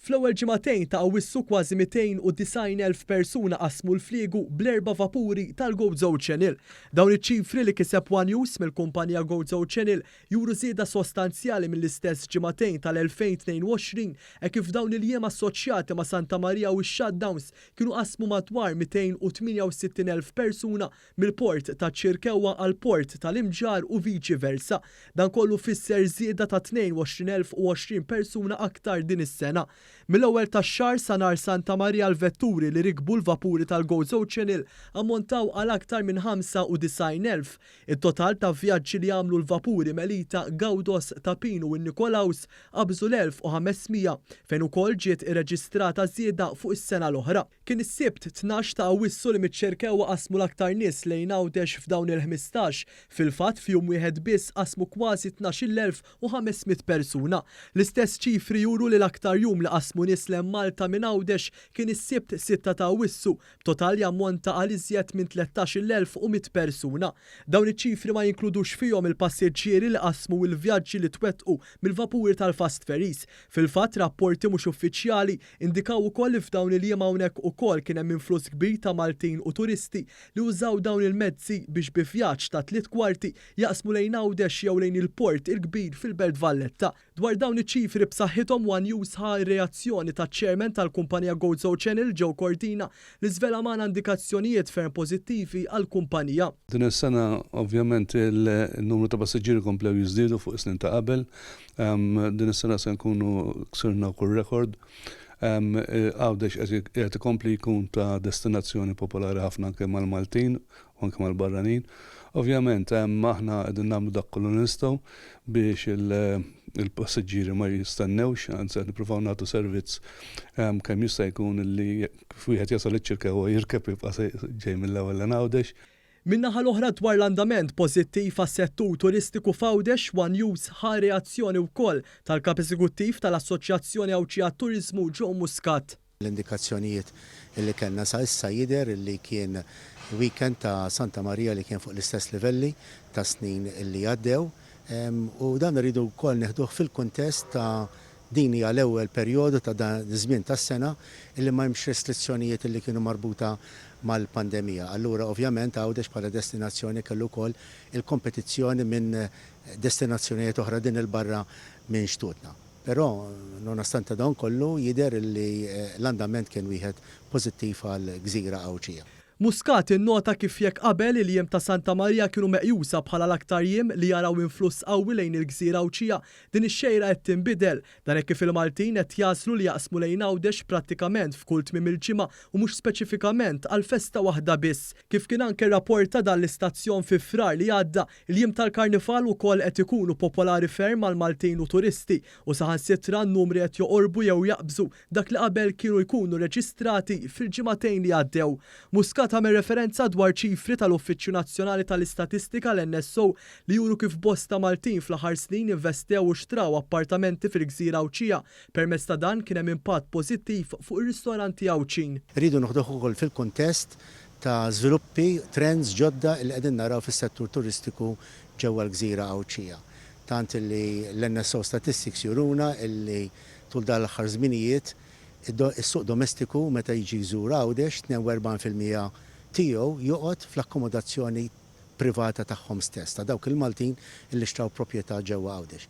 Fl-ewwel ġimagħtejn ta' Awwissu kważi 290,000 persuna qasmu l-fliegu bl-erba' vapuri tal-Gozo Channel. Dawn iċ-ċifri li kiseb one News mill-kumpanija Gozo Channel juru żieda sostanzjali mill-istess ġimagħtejn tal-2022 hekk kif dawn il-jiem assoċjati ma' Santa Marija u x-shutdowns kienu qasmu madwar 268,000 persuna mill-port taċ-Ċirkewwa għall-port tal-Imġarr u viċi versa. Dan kollu fisser żieda ta' 22,020 persuna aktar din is-sena. Mill-ewwel tax-xahar sa nhar Santa Marija l-vetturi li rikbu l-vapuri tal-Gozo Channel ammontaw għal aktar minn 95,000. It-total ta' vjaġġi li għamlu l-vapuri Melita, Gaudos, Ta' Pinu u Nikolaus qabżu l-1,500 fejn ukoll ġiet irreġistrata żieda fuq is-sena l-oħra. Kien is-Sibt 12 ta' Awwissu li miċ-Ċirkewwa qasmu l-aktar nies lejn Għawdex f'dawn il-15. Fil-fatt f'jum wieħed biss qasmu kważi 12,500 persuna. L-istess ċifri juru li l-aktar jum li qasmu nies 'l hemm Malta minn Għawdex kien is-Sibt 6 ta' Awwissu, b'total jammonta għal iżjed minn 13,100 persuna. Dawn iċ-ċifri ma jinkludux fihom il-passiġġieri li qasmu u l-vjaġġi li twettqu mill-vapuri tal-fast ferries. Fil-fatt rapporti mhux uffiċjali Indikaw ukoll li f'dawn il-jiem hawnhekk ukoll kien hemm influss kbir ta' Maltin u turisti li użaw dawn il-mezzi biex bi vjaġġ ta' tliet kwarti jaqsmu lejn Għawdex jew lejn il-Port il-Kbir fil-Belt Valletta. Dwar dawn iċ-ċifri b'saħħithom one News ħa r-reazzjoni taċ-Chairman tal-kumpanija Gozo Channel Joe Cordina li żvela magħna indikazzjonijiet ferm pożittivi għall-kumpanija. Din is-sena ovvjament il-numru ta' passiġġieri komplew jiżdiedu fuq is-snin ta' qabel. Din is-sena se nkunu ksirna kull rekord. Għawdex qed ikompli jkun ta' destinazzjoni popolari ħafna anke mal-Maltin u anke mal-barranin. Ovvjament aħna qegħdin nagħmlu dak kollu li nistgħu biex il-passiġġieri ma jistennewx, anzi qed nippruvaw nagħtu servizz kemm jista' jkun li kif wieħed jasal iċ-Ċirkewwa jirkeb jibqa' ġej mill-ewwel lejn Għawdex. Min-naħa l-oħra dwar l-andament pożittiv għas-settur turistiku f'Għawdex, one News ħa reazzjoni wkoll tal-Kap Eżekuttiv tal-Assoċjazzjoni Għawdxija għat-Turiżmu Joe Muscat. L-indikazzjonijiet li kellna sa issa jidher li kien weekend ta' Santa Marija li kien fuq l-istess livelli ta' snin li għaddew u dan irridu wkoll neħduh fil-kuntest ta' din hija l-ewwel perjodu ta' dan iż-żmien tas-sena li ma hemmx restrizzjonijiet li kienu marbuta mal-pandemija. Allura ovvjament Għawdex bħala destinazzjoni kellu wkoll il-kompetizzjoni minn destinazzjonijiet oħra din il-barra minn xtutna. Però nonostante dan kollu jidher li l-andament kien wieħed pożittiv għall-gżira Għawdxija. Muscat innota kif jekk qabel il-jiem ta' Santa Marija kienu meqjusa bħala l-aktar jiem li jaraw influss qawwi lejn il-gżira Għawdxija, din ix-xejra qed tinbidel. Dan hekk kif il-Maltin qed jagħżlu li jaqsmu lejn Għawdex prattikament f'kull tmiem il-ġimgħa u mhux speċifikament għal festa waħda biss. Kif kien anke rrapporta dan l-istazzjon fi Frar li għadda, il-jiem tal-Karnival ukoll qed ikunu popolari ferm mal-Maltin u turisti u saħansitra n-numri qed joqorbu jew jaqbżu dak li qabel kienu jkunu reġistrati fil-ġimagħtejn li għaddew. Muscat għamel referenza dwar ċifri tal-Uffiċċju Nazzjonali tal-Istatistika, l-NSO, li juru kif bosta Maltin fl-aħħar snin investew u xtraw appartamenti fil-gżira Għawdxija. Permezz ta' dan kien hemm impatt pożittiv fuq ir-ristoranti Għawdxin. Irridu noħduh ukoll fil-kuntest ta' żviluppi, trends ġodda li qegħdin naraw fis-settur turistiku ġewwa l-gżira Għawdxija. Tant li l-NSO statistics juruna li tul dan l-aħħar żminijiet is-suq domestiku meta jiġi jżur Għawdex 42% tiegħu joqgħod fl-akkomodazzjoni privata tagħhom stess, ta' dawk il-Maltin li xtraw proprjetà ġewwa Għawdex.